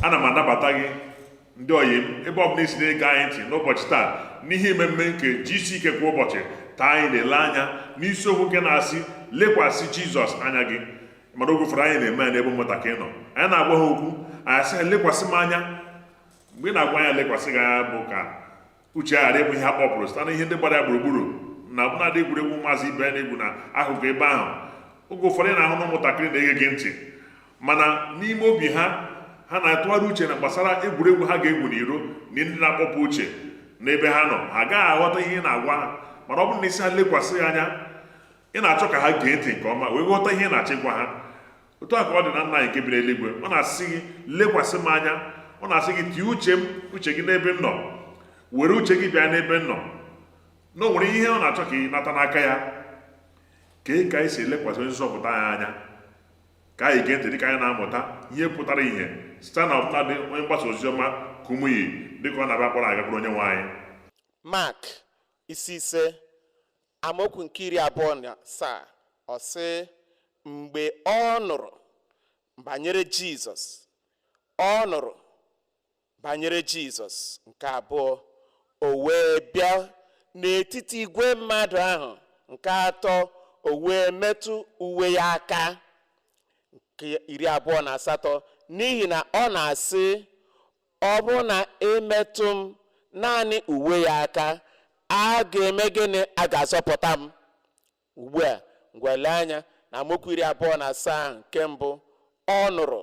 Ana m anabata gị, ndị ọyị m, ebe ọ bụla i si na-ege anyị ntị n'ụbọchị taa n'ihe mmemme nke GCK kwa ụbọchị. Taa anyị na-ele anya n'isiokwu nke na-asị, "Lekwasị Jizọs anya gị." Mana oge ụfọdụ anyị na-eme ya n'ebe ụmụntakịrị nọ, anyị na-agwa ha okwu, anyị asị ha, "Lekwasị m anya." Mgbe ị na-agwa ya lekwasị gị anya, bụ ka uche ghara ịbụ ihe a kpọpụrụ site na ihe ndị gbara ya gburugburu na ọbụnadị egwuregwu maazị ibe ya na-egwu na akụkụ ebe ahụ. Oge ụfọdụ ị na-ahụ na ụmụntakịrị na-ege gị ntị, mana n'ime obi ha, ha na-atụgharị uche na gbasara egwuregwu ha ga-egwu n'iro na ndị na-akpọpụ uche n'ebe ha nọ. Ha agaghị aghọta ihe ị na-agwa ha. Mana ọ bụrụ na ị sị ha lekwasị ya anya, ị na-achọ ka ha gee ntị nke ọma wee ghọta ihe ị na-achọ ịgwa ha. Otu a ka ọ dị na Nna anyị nke bi n'eluigwe. Ọ na-asị gị, "Lekwasị m anya." Ọ na-asị gị, "Tie uche m, uche gị n'ebe m nọ. Were uche gị bịa n'ebe m nọ," na o nwere ihe ọ na-achọ ka ị nata n'aka ya. Kee ka anyị si elekwasị Onye nzọpụta anyị anya? Ka anyị gee ntị dịka anyị na-amụta ihe pụtara ihe site na ọbụladị onye mgbasa oziọma Kumuyi, dịka ọ na-abịa kpọrọ agakwuru Onye nwe anyị. Mak isi 5, amaokwu nke 27, ọ sị, mgbe ọ nụrụ banyere Jizọs, ọ nụrụ banyere Jizọs. Nke abụọ, o wee bịa n'etiti igwe mmadụ ahụ. Nke atọ, o wee metụ uwe ya aka. Nke 28, n'ihi na ọ na-asị, ọ bụrụ na emetụ m naanị uwe ya aka, a ga-eme gịnị? A ga-azọpụta m. Ugbu a, ngwa, lee anya na amaokwu 27 ahụ. Nke mbụ, ọ nụrụ,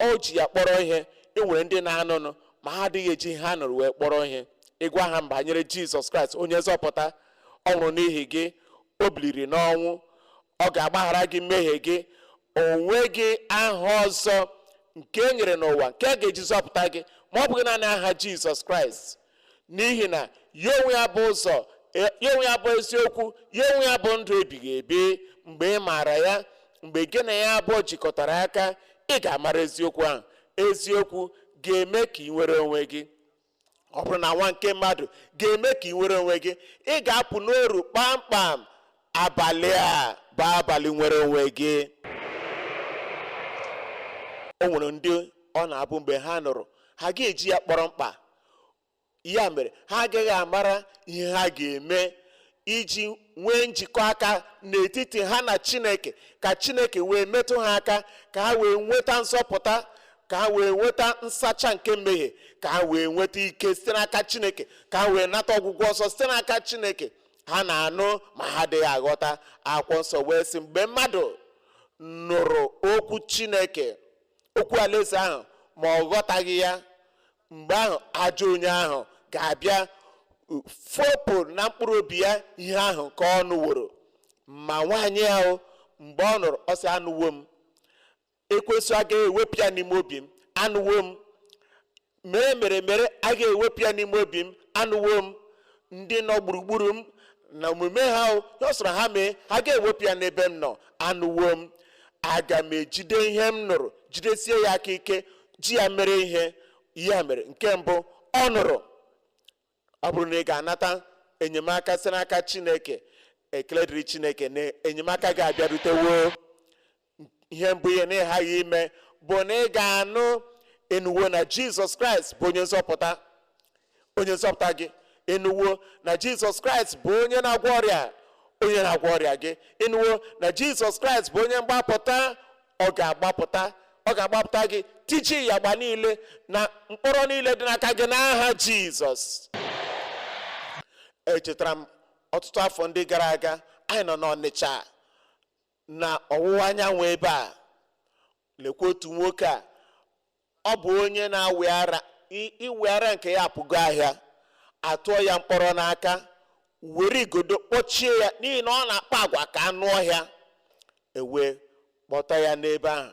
o ji ya kpọrọ ihe. E nwere ndị na-anụnụ, ma ha adịghị eji ihe ha nụrụ wee kpọrọ ihe. Ịgwa ha banyere Jizọs Kraịst, onye nzọpụta, ọ nwụrụ n'ihi gị, o biliri n'ọnwụ, ọ ga-agbaghara gị mmehie gị, o nweghị aha ọzọ nke e nyere n'ụwa nke a ga-eji zọpụta gị ma ọ bụghị naanị aha Jizọs Kraịst, n'ihi na ya onwe ya bụ ụzọ, ya onwe ya bụ eziokwu, ya onwe ya bụ ndụ ebighị ebi. Mgbe ị maara ya, mgbe gị na ya abụọ jikọtara aka, ị ga-amara eziokwu ahụ. Eziokwu ga-eme ka ị nwere onwe gị. Ọ bụrụ na Nwa nke mmadụ ga-eme ka ị nwere onwe gị, ị ga-apụ n'oru kpamkpam. Abalị a bụ abalị nwere onwe gị. O nwere ndị ọ na-abụ mgbe ha nụrụ, ha ga-eji ya kpọrọ mkpa. Ya mere ha agaghị amara ihe ha ga-eme iji nwee njikọ aka n'etiti ha na Chineke, ka Chineke wee metụ ha aka, ka ha wee nweta nzọpụta, ka ha wee nweta nsacha nke mmehie, ka ha wee nweta ike site n'aka Chineke, ka ha wee nata ọgwụgwọ nsọ site n'aka Chineke. Ha na-anụ, ma ha adịghị aghọta. Akwụkwọ Nsọ wee sị, mgbe mmadụ nụrụ okwu Chineke, okwu alaeze ahụ, ma ọ ghọtaghị ya, mgbe ahụ ajọ onye ahụ ga-abịa fopụ na mkpụrụ obi ya ihe ahụ ka ọ nụworo. Ma nwaanyị ahụ, mgbe ọ nụrụ, ọ sị, "Anụwo m, ekwensu agaghị ewepụ ya n'ime obi m. Anụwo m, mere mere mere agaghị ewepụ ya n'ime obi m. Anụwo m, ndị nọ gburugburu m na omume ha, ọ sọrọ ha mee, ha ga-ewepụ ya n'ebe m nọ. Anụwo m, aga m ejide ihe m nụrụ, jidesie ya aka ike, ji ya mere ihe." Ya mere, nke mbụ, ọ nụrụ. Ọ bụrụ na ị ga-anata enyemaka site n'aka Chineke, ekele dịrị Chineke na enyemaka ga-abịarutewo. Ihe mbụ ihe na-ịghaghị ime bụ na ị ga-anụ. Enuwo na Jizọs Kraịst bụ onye nzọpụta, onye nzọpụta gị? Enuwo na Jizọs Kraịst bụ onye na-agwọ ọrịa, onye na-agwọ ọrịa gị? Enuwo na Jizọs Kraịst bụ onye mgbapụta? Ọ ga-agbapụta, ọ ga-agbapụta gị, tiji ya agba niile na mkpọrọ niile dị n'aka gị n'aha Jizọs. Echetara m ọtụtụ afọ ndị gara aga, anyị nọ n'Ọnịcha na ọwụwa anyanwụ ebe a. Lekwa otu nwoke a, ọ bụ onye na-awị ara. Iwe ara nke ya apụgo ahịa. Atụọ ya mkpọrọ n'aka, were igodo kpọchie ya, n'ihi na ọ na-akpa agwa ka anụ ọhịa. Ewee kpọta ya n'ebe ahụ,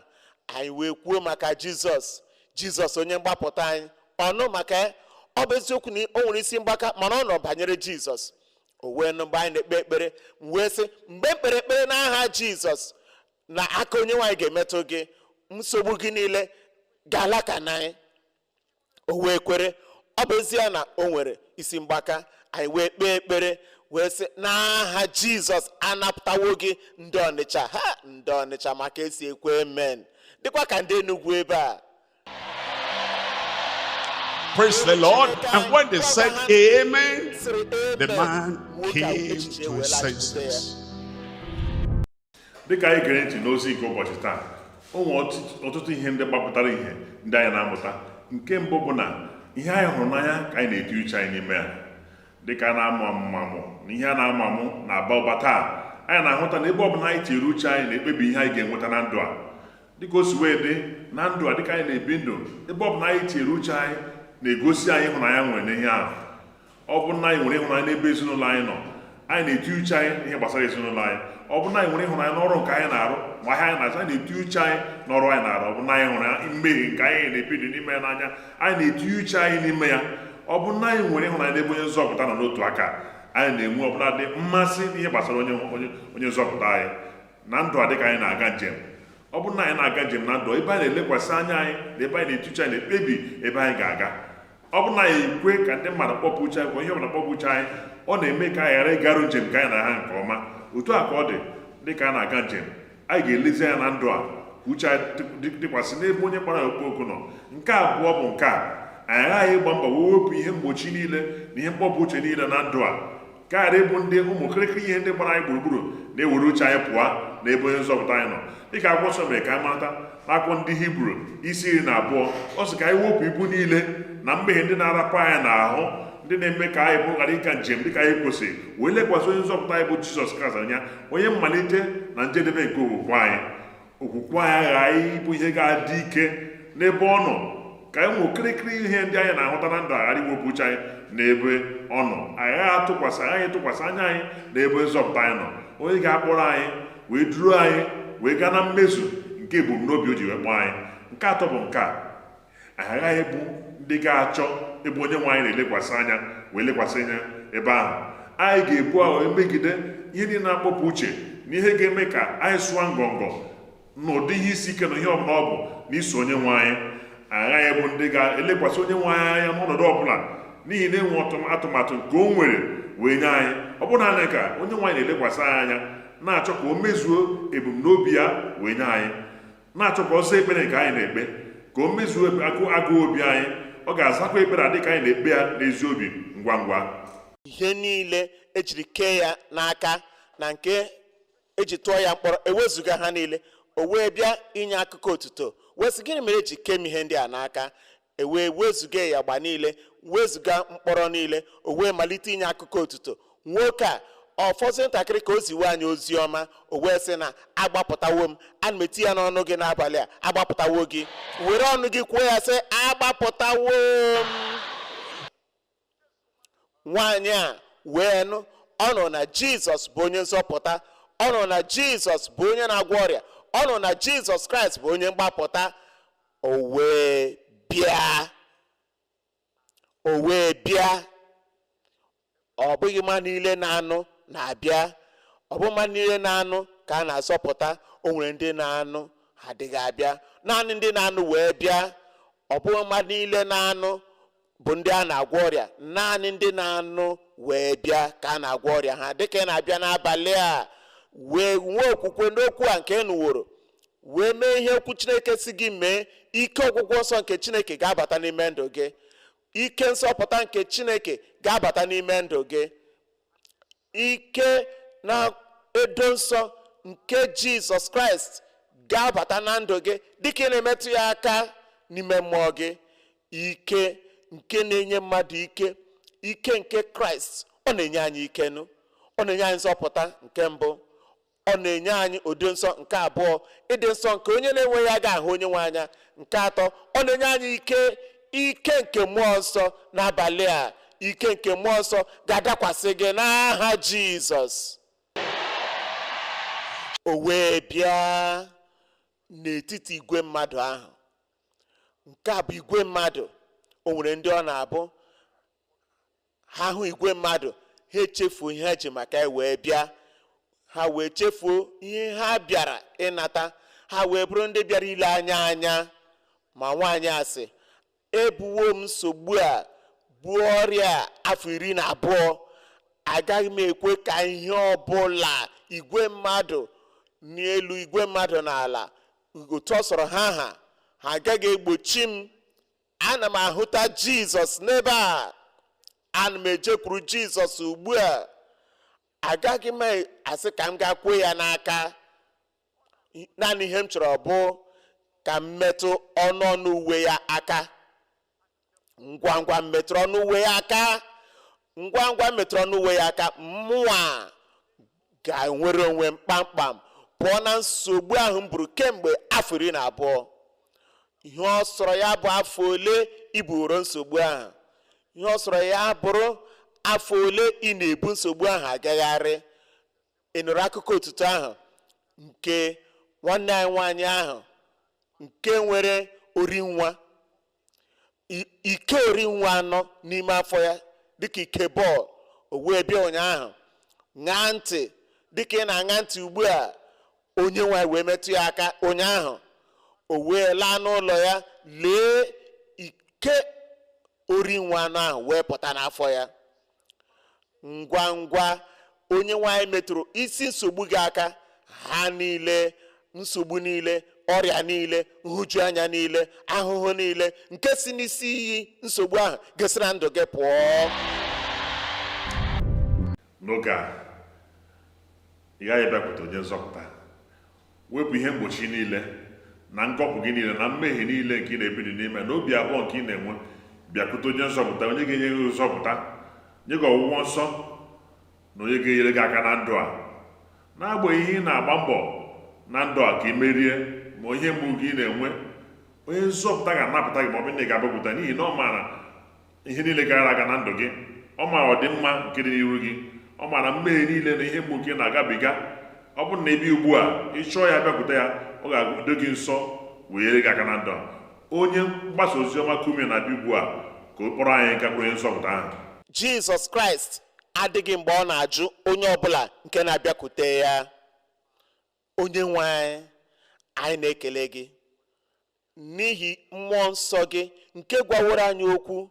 anyị wee kwuo maka Jizọs, Jizọs onye mgbapụta anyị. Ọnụ maka ya, ọ bụ eziokwu na o nwere isi mgbaka, mana ọ nọ banyere Jizọs. O wee nụ mgbe anyị na-ekpe ekpere, m wee sị, mgbe m kpere ekpere n'aha Jizọs, na aka Onye nwaanyị ga-emetụ gị, nsogbu gị niile ga-ala ka n'anyị. O wee kwere, ọ bụ ezie na o nwere isi mgbaka. Anyị wee kpee ekpere, wee sị, "N'aha Jizọs, anapụtawo gị." Ndị Ọnịcha ha, ndị Ọnịcha maka esi ekwe amen, dịkwa ka ndị Enugwu ebe a. Praise the Lord. And when they said amen, Sịrị, the "Amen." man Nwoke a came echiche to wee his laghachite ya. senses. Dịka anyị gere ntị n'ozi nke ụbọchị taa, o nwere ọtụtụ ihe ndị gbapụtara ihe ndị anyị na-amụta. Nke mbụ bụ na ihe anyị hụrụ n'anya ka anyị na-eti uche anyị n'ime ya. Dịka a na-amụ amụmamụ na ihe a na-amụ amụ na-aba ụba taa, anyị na-ahụta na ebe ọbụla anyị tinyere uche anyị na-ekpebi ihe anyị ga-enweta na ndụ a. Dịka o si wee dị na ndụ a, dịka anyị na-ebi ndụ, ebe ọbụla anyị tinyere uche anyị na-egosi anyị ịhụnanya nwere n'ihe ahụ. Ọ bụrụ na anyị nwere ịhụnanya n'ebe ezinụlọ anyị nọ, anyị na-eti uche anyị n'ihe gbasara ezinụlọ anyị. Ọ bụrụ na anyị nwere ịhụnanya n'ọrụ nke anyị na-arụ ma ahịa anyị na-azụ, anyị na-eti uche anyị n'ọrụ anyị na-arụ. Ọ bụrụ na anyị hụrụ mmehie nke anyị na-ebi ndụ n'ime ya n'anya, anyị na-eti uche anyị n'ime ya. Ọ bụrụ na anyị nwere ịhụnanya n'ebe onye nzọpụta nọ, n'otu aka anyị na-enwe ọbụladị mmasị n'ihe gbasara onye nzọpụta anyị na ndụ a. Dịka anyị na-aga njem, ọ bụrụ na anyị na-aga njem na ndụ, ebe anyị na-elekwasị anya anyị na ebe anyị na-eti uche anyị na-ekpebi ebe anyị ga-aga. Ọ bụrụ na anyị ekwe ka ndị mmadụ kpọpụ uche anyị, kwa ihe ọbụla kpọpụ uche anyị, ọ na-eme ka anyị ghara ịgaru njem ka anyị na ha nke ọma. Otu a ka ọ dị, dịka a na-aga njem, anyị ga-elezi anya na ndụ a ka uche anyị dịkwasị n'ebe onye kpara ya okpu oku nọ. Nke abụọ bụ nke a: anyị aghaghị ịgba mbọ wee wepụ ihe mgbochi niile na ihe mkpọpụ uche niile na ndụ a, ka ghara ịbụ ndị ụmụ kịrịkịrị ihe ndị gbara anyị gburugburu na-ewere uche anyị pụọ n'ebe onye nzọpụta anyị nọ. Dịka akwụkwọ nsọ mere ka anyị mata n'akwụkwọ ndị Hibru isi 12, ọ sị ka anyị wepụ ibu niile na mmehie ndị na-arapụ anyị n'ahụ, ndị na-eme ka anyị bụ ghara ịga njem dịka anyị kwesịrị, wee lekwasị onye nzọpụta anyị bụ Jizọs Kraịst anya, onye mmalite na njedebe nke okwukwe anyị. Okwukwe anyị aghaghị ịbụ ihe ga-adị ike n'ebe ọ nọ, ka anyị nwee kịrịkịrị ihe ndị anyị na-ahụta na ndụ aghara iwepụ uche anyị n'ebe ọ nọ. Anyị aghaghị tụkwasị anya anyị n'ebe nzọpụta anyị nọ, onye ga-akpọrọ anyị wee duru anyị wee gaa na mmezu nke ebumnobi o ji wee kpọọ anyị. Nke atọ bụ nke a: anyị aghaghị ịbụ ndị ga-achọ ebe onye nwe anyị na-elekwasị anya wee lekwasị anya ebe ahụ. Anyị ga-ebu agha wee megide ihe niile na-akpọpụ uche na ihe ga-eme ka anyị sụọ ngọngọ n'ụdị ihe isi ike na ihe ọbụla ọ bụ n'iso onye nwe anyị. Anyị aghaghị bụ ndị ga-elekwasị onye nwe anyị anya n'ọnọdụ ọbụla, n'ihi na enwe atụmatụ nke o nwere wee nye anyị. Ọ bụrụ naanị ka onye nwe anyị na-elekwasị anyị anya, na-achọ ka o mezuo ebumnobi ya wee nye anyị, na-achọ ka ọ zaa ekpere nke anyị na-ekpe, ka o mezuo agụụ obi anyị, ọ ga-azakwa ekpere a dịka anyị na-ekpe ya n'ezi obi ngwa ngwa. Ihe niile ejiri kee ya n'aka na nke eji tụọ ya mkpọrọ, ewezụga ha niile, o wee bịa inye akụkọ otuto, wee sị, "Gịnị mere eji kee m ihe ndị a n'aka?" Ewee wezụga ya gba niile, wezụga mkpọrọ niile, o wee malite inye akụkọ otuto. Nwoke a, ọ fọzi ntakịrị ka o ziwe anyị ozi ọma, o wee sị na agbapụtawo m. Ana m eti ya n'ọnụ gị n'abalị a: agbapụtawo gị. Were ọnụ gị kwuo ya, sị, "Agbapụtawo m." Nwaanyị a wee nụ, ọ nọ na Jizọs bụ onye nzọpụta, ọ nọ na Jizọs bụ onye na-agwọ ọrịa, ọ nọ na Jizọs Kraịst bụ onye mgbapụta. O wee bịa, o wee bịa. Ọ bụghị mmadụ niile na-anụ na-abịa, ọ bụ mmadụ niile na-anụ ka a na-azọpụta. O nwere ndị na-anụ, ha adịghị abịa. Naanị ndị na-anụ wee bịa. Ọ bụghị mmadụ niile na-anụ bụ ndị a na-agwọ ọrịa. Naanị ndị na-anụ wee bịa ka a na-agwọ ọrịa ha. Dịka ị na-abịa n'abalị a wee nwee okwukwe n'okwu a nke ị nụworo, wee mee ihe okwu Chineke si gị mee, ike ọgwụgwọ nsọ nke Chineke ga-abata n'ime ndụ gị. Ike nsọpụta nke Chineke ga-abata n'ime ndụ gị. Ike na-edo nsọ nke Jizọs Kraịst ga-abata na ndụ gị dịka ị na-emetụ ya aka n'ime mmụọ gị. Ike nke na-enye mmadụ ike, ike nke Kraịst, ọ na-enye anyị ike nụ. Ọ na-enye anyị nzọpụta nke mbụ, ọ na-enye anyị ụdị nsọ nke abụọ, ịdị nsọ nke onye na-enweghị aga ahụ onye nwe anya nke atọ. Ọ na-enye anyị ike, ike nke mmụọ nsọ. N'abalị a, ike nke mmụọ nsọ ga-adakwasị gị n'aha Jizọs. O wee bịa n'etiti igwe mmadụ ahụ. Nke a bụ igwe mmadụ. O nwere ndị ọ na-abụ ha hụ igwe mmadụ, ha echefuo ihe ha ji maka ya wee bịa, ha wee chefuo ihe ha bịara ịnata, ha wee bụrụ ndị bịara ile anya anya. Ma nwaanyị a sị, "Ebuwo m nsogbu a, buo ọrịa a afọ 12. Agaghị m ekwe ka ihe ọbụla, igwe mmadụ n'elu, igwe mmadụ n'ala, otu ọ sọrọ ha, ha agaghị egbochi m. Ana m ahụta Jizọs n'ebe a. Ana m ejekwuru Jizọs ugbu a. Agaghị m asị ka m gaa kwe ya n'aka. Naanị ihe m chọrọ bụ ka m metụ ọnụ ọnụ uwe ya aka. Ngwa ngwa m metụrụ ọnụ uwe ya aka, ngwa ngwa m metụrụ ọnụ uwe ya aka, mụnwa ga-enwere onwe m kpamkpam pụọ na nsogbu ahụ m buru kemgbe afọ 12. Ihe ọ sọrọ ya bụ afọ ole i buru nsogbu ahụ, ihe ọ sọrọ ya bụrụ afọ ole ị na-ebu nsogbu ahụ agagharị. Ị nụrụ akụkọ otuto ahụ nke nwanne anyị nwaanyị ahụ nke nwere ori nwa, ike ori nwa anọ n'ime afọ ya dịka ike bọọlụ. O wee bịa ụnyaahụ ṅaa ntị dịka ị na-aṅa ntị ugbu a. Onye nwe anyị wee metụ ya aka ụnyaahụ, o wee laa n'ụlọ ya, lee ike ori nwa anọ ahụ wee pụta n'afọ ya. Ngwa ngwa onye nwe anyị metụrụ isi nsogbu gị aka, ha niile, nsogbu niile, ọrịa niile, nhụjuanya niile, ahụhụ niile nke si n'isi iyi nsogbu ahụ ga-esi na ndụ gị pụọ. N'oge a ị ghaghị ịbịakwute onye nzọpụta, wepụ ihe mgbochi niile na ngọpụ gị niile na mmehie niile nke ị na-ebili n'ime na obi abụọ nke ị na-enwe. Bịakwute onye nzọpụta, onye ga-enye gị nzọpụta, nye gị ọgwụgwọ nsọ, na onye ga-enyere gị aka na ndụ a. N'agbanyeghị ihe ị na-agba mbọ na ndụ a ka ị merie ma ihe mgbu gị ị na-enwe, onye nzọpụta ga-anapụta gị ma ọ bụ na ị ga-agbapụta, n'ihi na ọ maara ihe niile gara aga na ndụ gị, ọ maara ọdịmma nke dị n'iru gị, ọ maara mmehie niile na ihe mgbu nke ị na-agabiga. Ọ bụrụ na ebe ugbu a ị chọọ ya, bịakwute ya, ọ ga-edo gị nsọ wee nyere gị aka na ndụ a. Onye mgbasa oziọma Kumi na-abịa ugbu a ka ọ kpọrọ anyị gakwuru onye nzọpụta ahụ. Jizọs Kraịst adịghị mgbe ọ na-ajụ onye ọbụla nke na-abịakwute ya. Onye nwe anyị, anyị na-ekele gị n'ihi mmụọ nsọ gị nke gwaworo anyị okwu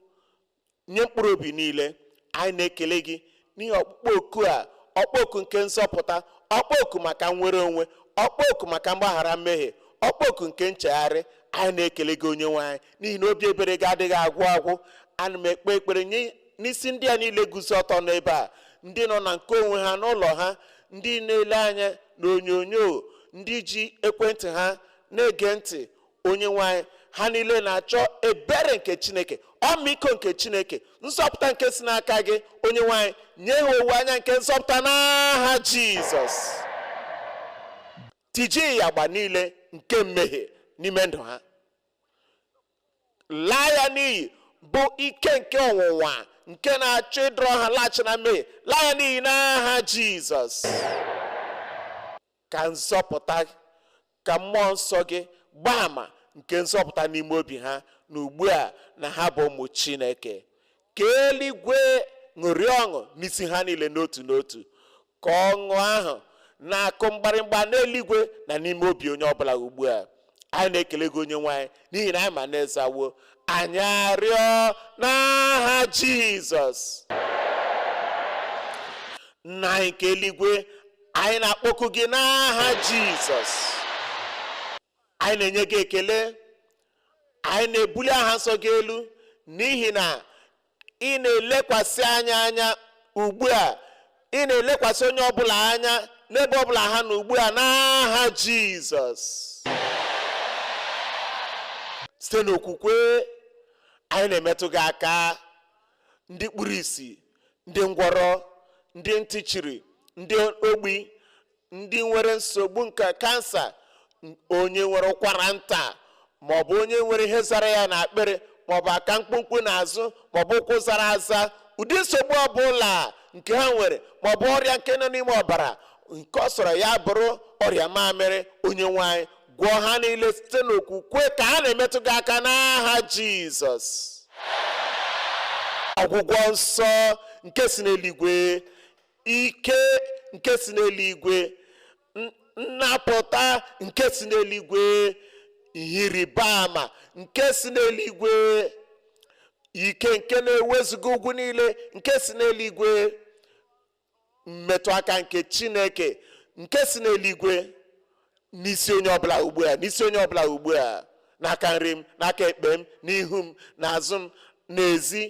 nye mkpụrụ obi niile. Anyị na-ekele gị n'ihi ọkpụkpọ oku a, ọkpụkpọ oku nke nzọpụta, ọkpụkpọ oku maka nnwere onwe, ọkpụkpọ oku maka mgbaghara mmehie, ọkpụkpọ oku nke nchegharị. Anyị na-ekele gị, onye nwe anyị, n'ihi na obi ebere gị adịghị agwụ agwụ. Ana m ekpe ekpere nye n'isi ndị a niile guzo ọtọ n'ebe a, ndị nọ na nke onwe ha n'ụlọ ha, ndị na-ele anya n'onyonyo, ndị ji ekwentị ha na-ege ntị. Onye nwe anyị, ha niile na-achọ ebere nke Chineke, ọmịiko nke Chineke, nzọpụta nke si n'aka gị. Onye nwe anyị, nye ha owuwe anya nke nzọpụta n'aha Jizọs. Tijie ịyagba niile nke mmehie n'ime ndụ ha, laa ya n'iyi, bụ ike nke ọnwụnwa nke na-achọ ịdọrọ ha laghachi na mmehie, laa ya n'iyi n'aha Jizọs. Ka nzọpụta, ka mmụọ nsọ gị gbaa ama nke nzọpụta n'ime obi ha na ugbu a na ha bụ ụmụ Chineke. Ka eluigwe ṅụrịa ọṅụ n'isi ha niile n'otu n'otu, ka ọṅụ ahụ na-akụ mgbarịmgba n'eluigwe na n'ime obi onye ọbụla ugbu a. Anyị na-ekele gị, onye nwe anyị, n'ihi na anyị ma na-ezawo anyị arịọ n'aha Jizọs. Nna anyị nke eluigwe, anyị na-akpọku gị n'aha Jizọs. Anyị na-enye gị ekele, anyị na-ebuli aha nsọ gị elu, n'ihi na ị na-elekwasị anya anya ugbu a, ị na-elekwasị onye ọbụla anya n'ebe ọbụla ha nọ ugbu a n'aha Jizọs. Site n'okwukwe anyị na-emetụ gị aka, ndị kpuru ìsì, ndị ngwọrọ, ndị ntị chiri, ndị ogbi, ndị nwere nsogbu nke kansa, onye nwere ụkwara nta, maọbụ onye nwere ihe zara ya n'akpịrị, maọbụ aka mkpụmkpụ n'azụ, maọbụ ụkwụ zara aza, ụdị nsogbu ọbụla nke ha nwere, maọbụ ọrịa nke nọ n'ime ọbara, nke ọ sọrọ ya bụrụ ọrịa mamịrị, onye nwe anyị, gwọọ ha niile site n'okwukwe ka ha na-emetụ gị aka n'aha Jizọs. Ọgwụgwọ nsọ nke si n'eluigwe, ike nke si n'eluigwe, nnapụta nke si n'eluigwe, ihe ịrịba ama nke si n'eluigwe, ike nke na-ewezuga ugwu niile nke si n'eluigwe, mmetụ aka nke Chineke nke si n'eluigwe n'isi onye ọbụla ugbu a, n'isi onye ọbụla ugbu a, N'aka nri m, n'aka ekpe m, n'ihu m, n'azụ m, n'ezi,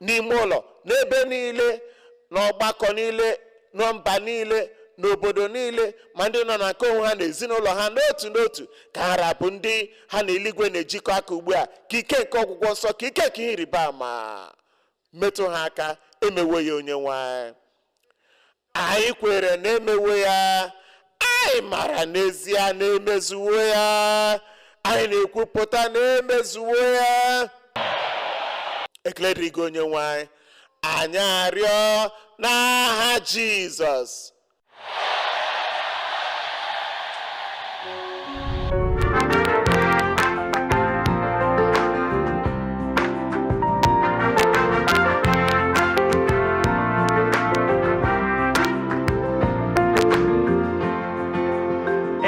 n'ime ụlọ, n'ebe niile, n'ọgbakọ niile, na mba niile, n'obodo niile, ma ndị nọ na nke onwe ha na ezinụlọ ha n'otu n'otu, ka ha rapụ ndị ha na eluigwe na-ejikọ aka ugbu a, ka ike nke ọgwụgwọ nsọ, ka ike nke ihe ịrịba ama metụ ha aka. Emewo ya, onye nwe anyị. Anyị kwere na emewo ya. Anyị mara n'ezie na emezuwo ya. Anyị na-ekwupụta na emezuwo ya. Ekele dịrị gị, onye nwe anyị. Anyị arịọ n'aha Jizọs.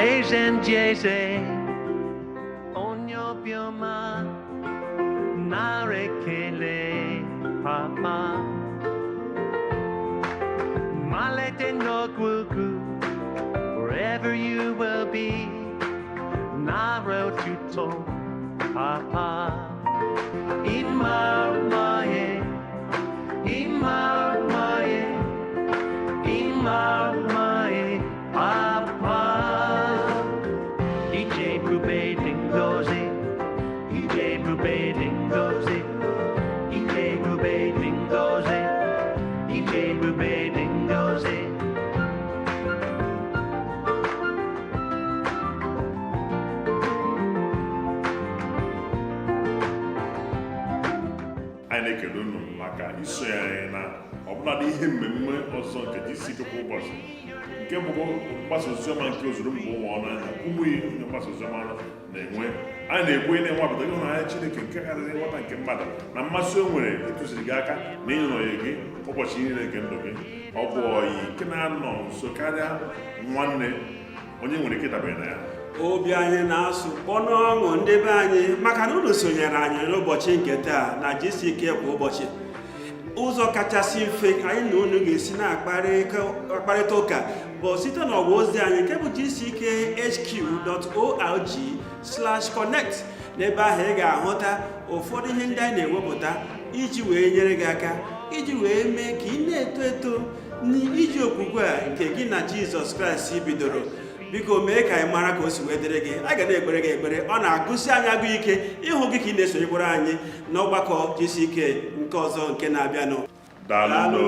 Eze ndị eze, onye obiọma, nara ekele, papa. Malite n'ọgwụgwụ, wherever you will be, nara otuto, papa. Ịma ye, ịma ye, ịma ye, papa. Ije ebube dị ngọzi, ije ebube dị ngọzi, ije ebube dị ngọzi, ije ebube dị ngọzi. Anyị na-ekele unu maka isonye anyị na ọbụladị ihe mmemme ọzọ nke GCK kwa ụbọchị, nke bụkwa mgbasa oziọma nke ozuru mba ụwa ọnụ anya ụmụ ihe onye mgbasa oziọma na-enwe. Anyị na-ekwu na-enwapụta ịhụnanya Chineke nke karịrị nghọta nke mmadụ na mmasị o nwere ịtụziri gị aka na ịnọnye gị ụbọchị niile nke ndụ gị. Ọ bụ ọyị nke na-anọ nso karịa nwanne, onye nwere ike dabere na ya. Obi anyị na-asụ kpọ n'ọṅụ, ndị be anyị, maka na unu sonyere anyị n'ụbọchị nke taa na GCK kwa ụbọchị. Ụzọ kachasị mfe anyị na unu ga-esi na-akparịta ụka bụ site n'ọwa ozi anyị nke bụ gckhq.org/connect. N'ebe ahụ ị ga-ahụta ụfọdụ ihe ndị anyị na-ewepụta iji wee nyere gị aka, iji wee mee ka ị na-eto eto n'iji okwukwe a nke gị na Jizọs Kraịst bidoro. Biko mee ka anyị mara ka o si wee dịrị gị. A ga na-ekpere gị ekpere. Ọ na-agụsi anyị agụ ike ịhụ gị ka ị na-esonyekwara anyị n'ọgbakọ GCK nke ọzọ nke na-abịanụ. Daalụ. Daalụ.